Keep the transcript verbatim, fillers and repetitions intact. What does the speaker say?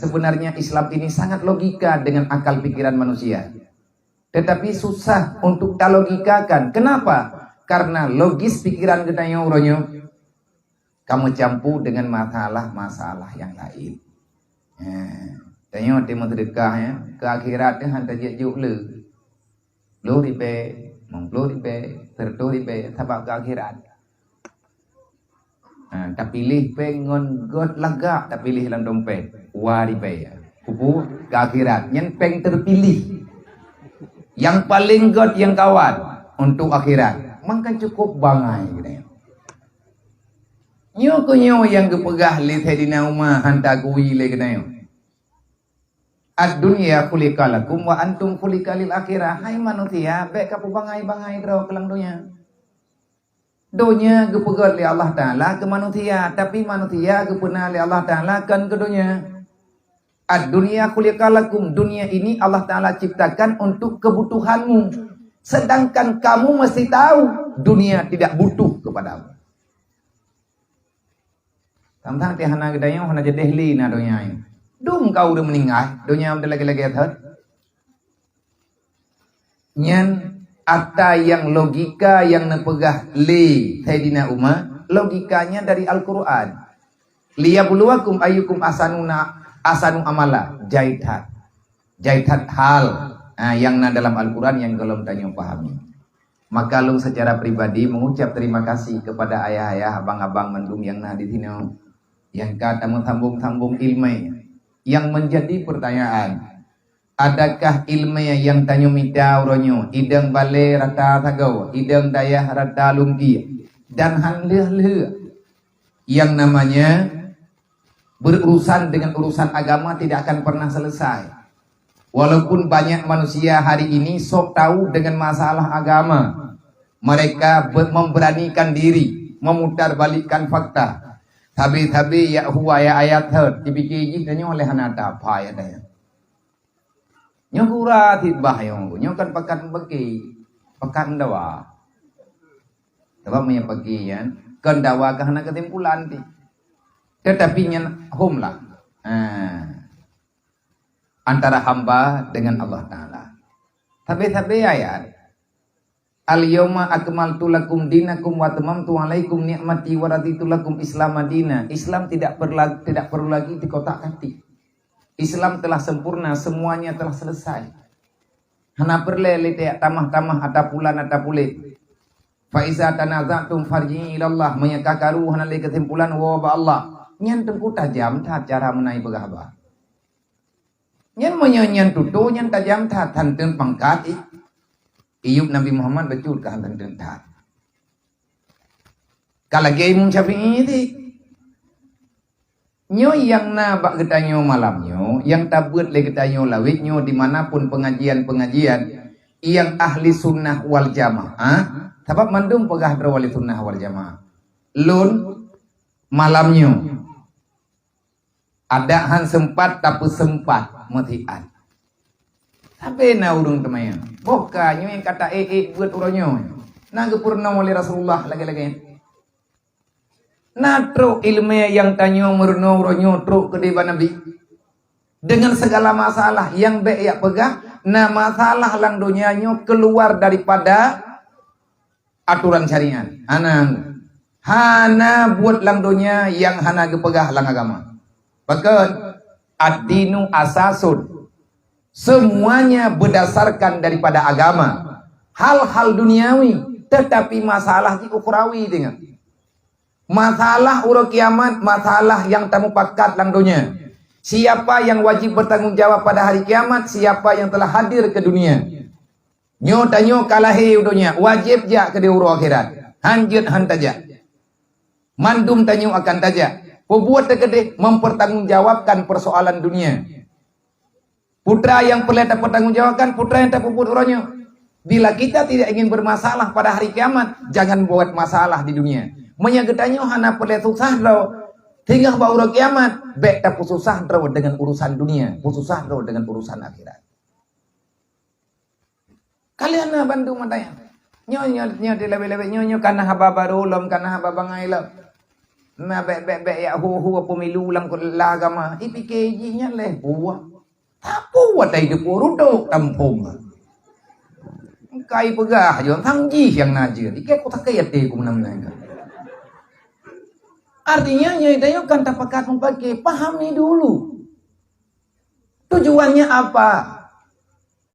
Sebenarnya Islam ini sangat logika dengan akal pikiran manusia. Tetapi susah untuk talogikakan. Kenapa? Karena logis pikiran geutanyoe uroe nyoe ka meucampur dengan masalah-masalah yang lain. Ha, tanyoe teuh meuseudeukah, ya, keu akhirat teuh han tajak jok le. Ploh ribèe, limong ploh ribèe, siratoh ribèe, sabab keu akhirat. Ha, tapiléh péng ngon göt lagak tapiléh lam dompet. Dua ribèe. Peue? Keu akhirat. Nyan péng teupiléh. Nyang paleng göt nyang kawan untuk akhirat. Maka cukup bangai geutanyoe. Nyoe keuh nyoe nyang geupeugah lé Saidina Umar han tagui lé geutanyoe. "Ad-dunya khuliqa lakum wa antum khuliqa lil akhirah." Hai manusia, bèk kapeubangai-bangai droe keu lam donya. Donya geupeugöt lé Allah Taala keu manusia, tapi manusia geupeuna lé Allah Taala kon keu donya. "Ad-dunya khuliqa lakum." Dunia ini Allah Taala ciptakan untuk kebutuhanmu. Sedangkan kamu mesti tahu dunia tidak butuh kepadamu. Tang-tang teuh hana geutanyoe hana jadeh lé na donya nyoe. Dum ka ureueng meuninggai, donya meuteulagèe-lagèe that. Nyan ata nyang logika nyang neupeugah lé Saidina Umar, logikanya dari Al-Qur'an. "Liyabluwakum ayyukum ahsanu na-, ahsanu amala." Jai that. Jai that hal, ha, nyang na dalam Al-Qur'an nyang gohlom tanyoe pahami. Maka lôn secara pribadi mengucap terima kasih kepada ayah-ayah, abang-abang mandum nyang na di sinoe, nyang ka tameusambong-sambong ileumèe. Yang menjadi pertanyaan, adakah ileumèe nyang tanyoe mita uroe nyoe, idong balè rata sagoe, idong dayah rata lungkie, dan han lheueh-lheueh, yang namanya berurusan dengan urusan agama tidak akan pernah selesai. Walaupun banyak manusia hari ini sok tahu dengan masalah agama, mereka be-, memberanikan diri memutarbalikkan fakta. Sabe-sabe ya huwa ya ayat that, dipike jih tanyoe lé hana tapa ayat-ayat. Nyoe gura cit bah nyoe, nyoe kan pakat bagi, pakat dawa. Sebab meunyoe pagi nyan, kon dawa ka hana keusimpulan ti. Tetapi nyan hom lah. Ha. Antara hamba dengan Allah Taala. Sabe-sabe ayat, "Al-yauma akmaltu lakum dinakum wa atmamtu alaikum ni'mati wa raditu lakum Islam madina." Islam tidak perla-, tidak perlu lagi dikotak-katik. Islam telah sempurna, semuanya telah selesai. Hana peureulèe lé tajak tamah-tamah ata pulan ata pulet. "Fa iza tanaza'tum farji'u ilallah." Meunyoe ka karu hana lé keusimpulan, woe bak Allah. Nyan teungku tajam that cara meunan peugah haba. Nyan meunyoe nyan tutoe nyan tajam that, han teun pangkat i. Iyup Nabi Muhammad bacut ka han teun that. Ka lagèe Imam Syafi'i ti. Nyoe nyang na bak geutanyoe malam nyoe, nyang tabeuet lé geutanyoe lawét nyoe di mana pun pengajian-pengajian, nyang ahli sunnah wal jamaah, sabab mandum peugah droe ahli sunnah wal jamaah. Lôn malam nyoe adak han sempat tapeusempat meusiat. Sabe na ureueng teumanyong, "Boh ka nyoe nyang ka ta ék-ék beuet uroe nyoe, na geupeurunoe lé Rasulullah lagèe-lagèe?" Na trok ileumèe nyang tanyoe meurunoe uroe nyoe trok keudéh bak Nabi. Dengan segala masalah nyang bèk jak peugah, na masalah lam donya nyoe keuluar daripada atoran syariat. Hana, hana buet lam donya nyang hana geupeugah lam agama. Pakon? Ad-dinu asasun. Semuanya berdasarkan daripada agama. Hal-hal duniawi, tetapi masalah jih ukhrawi teuh nyan. Masalah uroe kiamat, masalah nyang tamupakat lam donya. Siapa yang wajib bertanggung jawab pada hari kiamat? Siapa yang telah hadir ke dunia. Nyoe tanyoe ka lahé u donya, wajéb jak keudéh uroe akhirat. Han jeuet han tajak. Mandum tanyoe akan tajak. Peubuet teuh keudéh mempertanggungjawabkan persoalan dunia. Putra nyang peureulèe tapertanggungjawabkan, putra nyang tapeubuet uroe nyoe. Bila kita tidak ingin bermasalah pada hari kiamat, jangan buat masalah di dunia. Meunyoe geutanyoe hana peureulèe susah droe, singoh bak uroe kiamat, bèk tapeususah droe dengan urusan dunia, peususah droe dengan urusan akhirat. Ka lheueh na bandum ata nyan. Nyoe, nyoe, nyoe dilawét-lawét, nyoe, nyoe ka na haba barô lom, ka na haba bangai lom. Na bèk-bèk-bèk jak hu-hu pemilu lam keula agama. Ipike jih nyan lé puah. Tapuah tai deupeu rudok tampông. Engkai peugah jo, sang jih nyang na jeuet. Ike ku sakét até ku meunan-meunan. Artinya, nyoe tanyoe kan tapakat mupake, pahami dulu. Tujuannya apa?